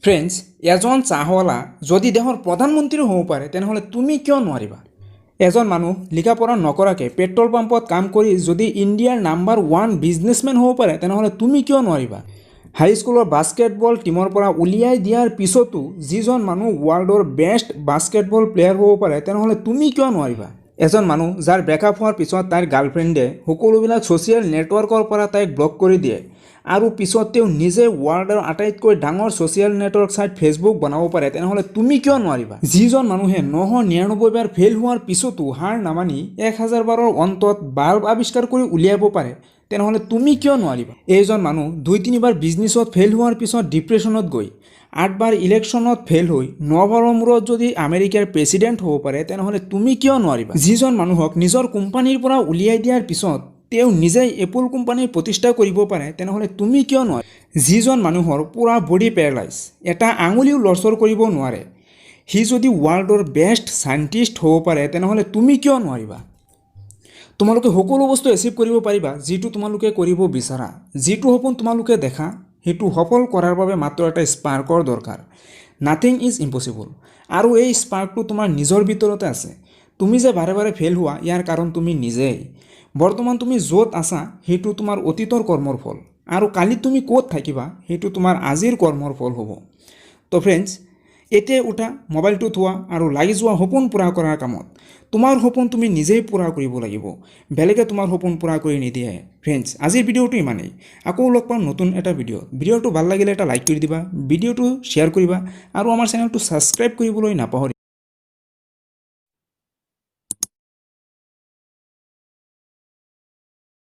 Friends, এজন চাহৱালা যদি দেশৰ প্ৰধানমন্ত্ৰীও হ'ব পাৰে, তেনেহ'লে তুমি কিয় নোৱাৰিবা? এজন মানুহ লিখা পঢ়া নকৰাকৈ পেট্ৰল পাম্পত কাম কৰি যদি ইণ্ডিয়াৰ নাম্বাৰ ওৱান বিজনেছমেন হ'ব পাৰে, তেনেহ'লে তুমি কিয় নোৱাৰিবা? হাইস্কুলৰ বাস্কেটবল টীমৰ পৰা উলিয়াই দিয়াৰ পিছতো যিজন মানুহ ৱৰ্ল্ডৰ বেষ্ট বাস্কেটবল প্লেয়াৰ হ'ব পাৰে, তেনেহ'লে তুমি কিয় নোৱাৰিবা? এজন মানুহ যাৰ ব্ৰেকআপ হোৱাৰ পিছত তাইৰ গাৰ্লফ্ৰেণ্ডে সকলোবিলাক ছ'চিয়েল নেটৱৰ্কৰ পৰা তাইক ব্লক কৰি দিয়ে আৰু পিছত তেওঁ নিজে ৱৰ্ল্ডৰ আটাইতকৈ ডাঙৰ ছ'চিয়েল নেটৱৰ্ক ছাইট ফেচবুক বনাব পাৰে, তেনেহ'লে তুমি কিয় নোৱাৰিবা? যিজন মানুহে 999 বাৰ ফেইল হোৱাৰ পিছতো হাৰ নামানি 1000 বাৰৰ অন্তত বাল্ব আৱিষ্কাৰ কৰি উলিয়াব পাৰে, তেনেহ'লে তুমি কিয় নোৱাৰিবা? এইজন মানুহ দুই তিনিবাৰ বিজনেছত ফেইল হোৱাৰ পিছত ডিপ্ৰেশ্যনত গৈ আঠবাৰ ইলেকশ্যনত ফেইল হৈ নবাৰৰ মূৰত যদি আমেৰিকাৰ প্ৰেচিডেণ্ট হ'ব পাৰে, তেনেহ'লে তুমি কিয় নোৱাৰিবা? যিজন মানুহক নিজৰ কোম্পানীৰ পৰা উলিয়াই দিয়াৰ পিছত তেওঁ নিজেই এপল কোম্পানীৰ প্ৰতিষ্ঠা কৰিব পাৰে, তেনেহ'লে তুমি কিয় নোৱাৰিবা? যিজন মানুহৰ পূৰা বডি পেৰালাইজ, এটা আঙুলিও লৰচৰ কৰিব নোৱাৰে, সি যদি ৱৰ্ল্ডৰ বেষ্ট চাইণ্টিষ্ট হ'ব পাৰে, তেনেহ'লে তুমি কিয় নোৱাৰিবা? তোমালোকে সকলো বস্তু এচিভ কৰিব পাৰিবা, যিটো তোমালোকে কৰিব বিচাৰা। যিটো সপোন তোমালোকে দেখা, সেইটো সফল কৰাৰ বাবে মাত্ৰ এটা স্পাৰ্কৰ দৰকাৰ। Nothing is impossible. আৰু এই স্পাৰ্কটো তোমাৰ নিজৰ ভিতৰতে আছে। তুমি যে বাৰে বাৰে ফেইল হোৱা, ইয়াৰ কাৰণ তুমি নিজেই। বৰ্তমান তুমি য'ত আছা, সেইটো তোমাৰ অতীতৰ কৰ্মৰ ফল আৰু কালি তুমি ক'ত থাকিবা, সেইটো তোমাৰ আজিৰ কৰ্মৰ ফল হ'ব। তো ফ্ৰেণ্ডছ, এতিয়াই উঠা, মোবাইলটো থোৱা আৰু লাগি যোৱা সপোন পূৰা কৰাৰ কামত। তোমাৰ সপোন তুমি নিজেই পূৰা কৰিব লাগিব, বেলেগে তোমাৰ সপোন পূৰা কৰি নিদিয়ে। ফ্ৰেণ্ডছ, আজিৰ ভিডিঅ'টো ইমানেই। আকৌ লগ পাম নতুন এটা ভিডিঅ'ত। ভিডিঅ'টো ভাল লাগিলে এটা লাইক কৰি দিবা, ভিডিঅ'টো শ্বেয়াৰ কৰিবা আৰু আমাৰ চেনেলটো ছাবস্ক্ৰাইব কৰিবলৈ নাপাহৰিবা।